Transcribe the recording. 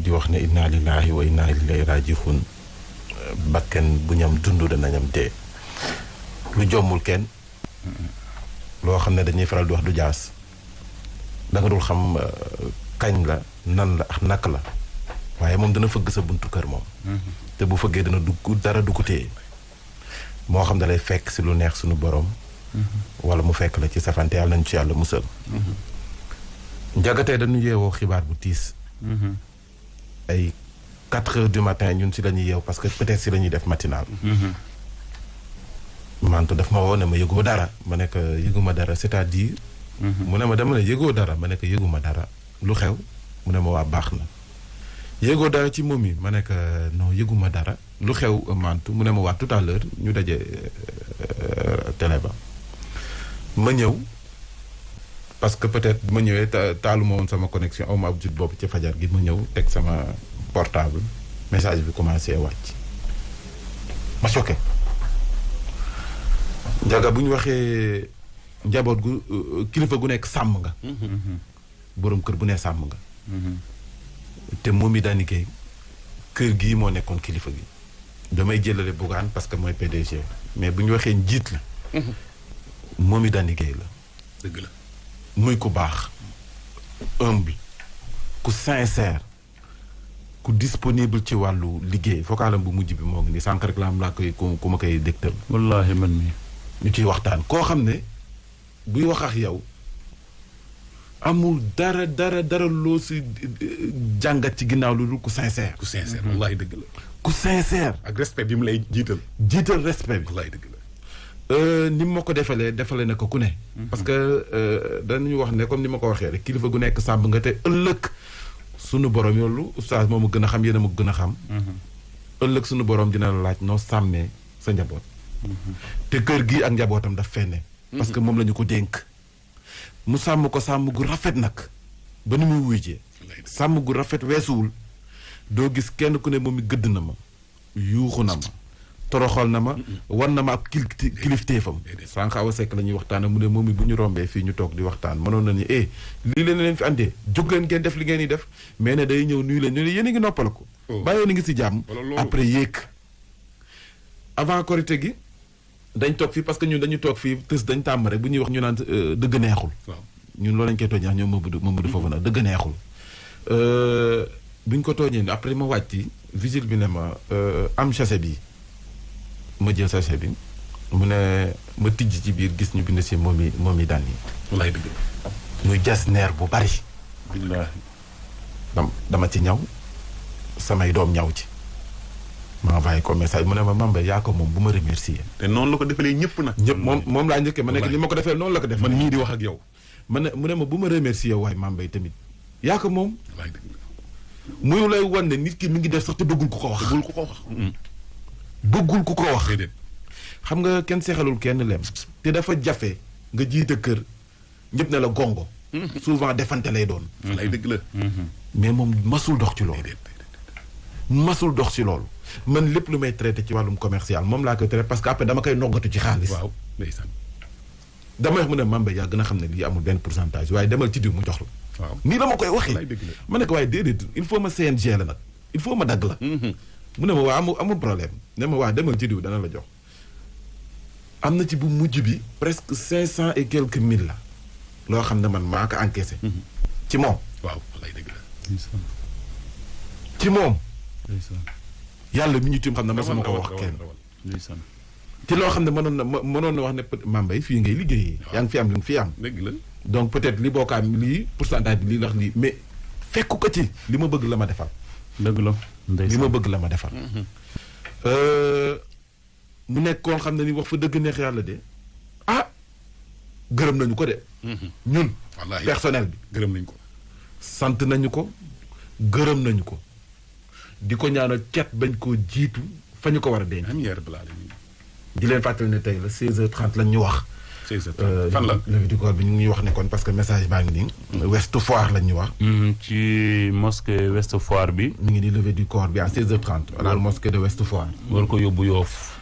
di wax ne inna lillahi wa inna ilayhi raji'un bakken bu ñam dund dana ñam dee lu jommul kenn loo xam ne dañuy faral di wax du jaas da nga dul xam kañ la nan la ak nak la waaye moom dana fëgg sa buntu kër moom te bu fëggee dana dugg dara du ko téye moo xam da lay fekk si lu neex suñu borom wala mu fekk la ci safante yàlla nañu ci yàlla musal njagatee dañu yeewoo xibaar bu tiis ay 4 heures du matin ñun si la ñuy yeew parce que peut-être si la ñuy def matinal mantu daf ma woo ne ma yëgoo dara ma nekk yëguma dara c'est-à-dire mu ne ma dama ne yëgoo dara ma nekk yëguma dara lu xew mu ne ma waa baax na yëgoo dara ci moom yi ma nekk non yëguma dara lu xew mantu mu ne ma waa tout à l'heure ñu daje télé ba ma ñëw parce que peut-être ma ñëwee taalu ma woon sama connexion aw ma ab jut boobu ci fajar gi ma ñëw teg sama portable message bi commencé wàcc ma choqué njaga bu ñu waxee njaboot gu kilifa gu nekk sàmm nga boroom kër bu ne sàmm nga te moom mi daan liggéey kër gii moo nekkoon kilifa gi damay jëlale Bougane parce que mooy PDG mais bu ñu waxee njiit la moom mi daan liggéey la dëgg la muy ku baax humble ku sincère ku disponible ci wàllu liggéey vocalam bu mujj bi moo ngi nii sànq rek laa koy ku ma koy dégtal wallaahi man mi ñu ciy waxtaan koo xam ne buy wax ak yow amul dara loo si jàngat ci ginnaaw lu dul ku sincère. ku sincère wallaahi dëgg la. ku sincère. ak respect bi mu lay jiital. jiital respect bi. wallaahi dëgg la. ni ma ko defalee na ko ku ne. parce que dañu wax ne comme ni ma ko waxee rek kilifa gu nekk sàmm nga te ëllëg sunu borom yoolu oustaz moom a gën a xam yéen a ma gën a xam. ëllëg sunu borom dina la laaj noo sàmmee sa njaboot. te kër gi ak njabootam daf fenne. parce que moom la ñu ko dénk. mu sàmm ko sàmm gu rafet nag ba ni muy wujjee. sàmm gu rafet weesuwul doo gis kenn ku ne moom mi gëdd na ma yuuxu na ma toroxal na ma wan na ma ab kilifteefam sànq Awa Seck la ñuy waxtaan mu ne moom mi bu ñu rombee fii ñu toog di waxtaan mënoon na ni lii leen fi andee jóg leen ngeen def li ngeen di def mais ne day ñëw nuyu leen ñu ne yéen a ngi noppal ko bàyyee na ngi si jàmm après yéeg avant korité gi dañ toog fii parce que ñun dañu toog fii tës dañ tàmm rek bu ñuy wax ñu naan dëgg neexul ñun loolu lañ koy tooñ ñoom Mamadou foofu nag dëgg neexul buñ ko tooñee ni après ma wàcc vigile bi ne ma am sachet bi ma jël sachet bi mu ne ma tijj ci biir gis ñu bind si moom yi daan yi wallaay dëgg muy jas neer bu bari billaahi dama ci ñaw samay doom ñaw ci ma envoyé ko message mu ne ma Mame Mbaye yaa ko moom bu ma remercier te noonu la ko defalee ñëpp nag ñëpp moom laa njëkkee ma nekk li ma ko defee noonu la ko def man mii di wax ak yow mu ne ma bu ma remercier waaye Mame Mbaye tamit yaa ko moom wallaay dëgg muy lay wan ne nit ki mi ngi def sax te bëggul ku ko wax bëggul ku ko wax xam nga kenn seexalul kenn lem te dafa jafe nga jiite kër ñëpp ne la gongo souvent defante lay doon wallaay dëgg la mais moom masul dox ci loolu man lépp lu may traité ci wàllum commercial moom laa koy traité parce que après dama koy noggatu ci xaalis waaw ndeysaan damay wax mu ne Mame Mbaye yaa gën a xam ne lii amul benn pourcentage waaye demal ci diw mu jox la waaw nii la ma koy waxee ma ne ko waaye déedéet il faut ma CNG la nag il faut ma dagg la mu ne ma waa amul problème ne ma waa demal ci diw dana la jox am na ci bu mujj bi presque 500 et quelques mille la loo xam ne man maa ko encaissé ci moom waaw wallaay dëgg la ci moom yàlla mi ñu tim xam ne ma sama ko wax kenn ci loo xam ne mënoon na wax ne Mame Mbaye fii ngay liggéeyee yaa ngi fi am li nga fi am dëgg la donc peut-être li bokkaam lii pourcentage bi lii ndax lii mais fekku ko ci li ma bëgg la ma defal dëgg la li ma bëgg la ma defal mu nekk koo xam ne ni wax fa dëgg neex yàlla de gërëm nañu ko de ñun personnel bi gërëm nañu ko sant nañu ko gërëm nañu ko di ko ñaanal cet bañ koo jiitu fa ñu ko war a denc di leen fàttali ne tey la 16h30 lañ ñu wax 16h30 fan la levée du corps bi ñu ngi wax ne kon parce que message baa ngi nii Ouest Foire lañ ñu wax ci mosquée Ouest Foire bi mi ngi di levée du corps bi à 16h30 à la mosquée de Ouest Foire war ko yóbbu Yoff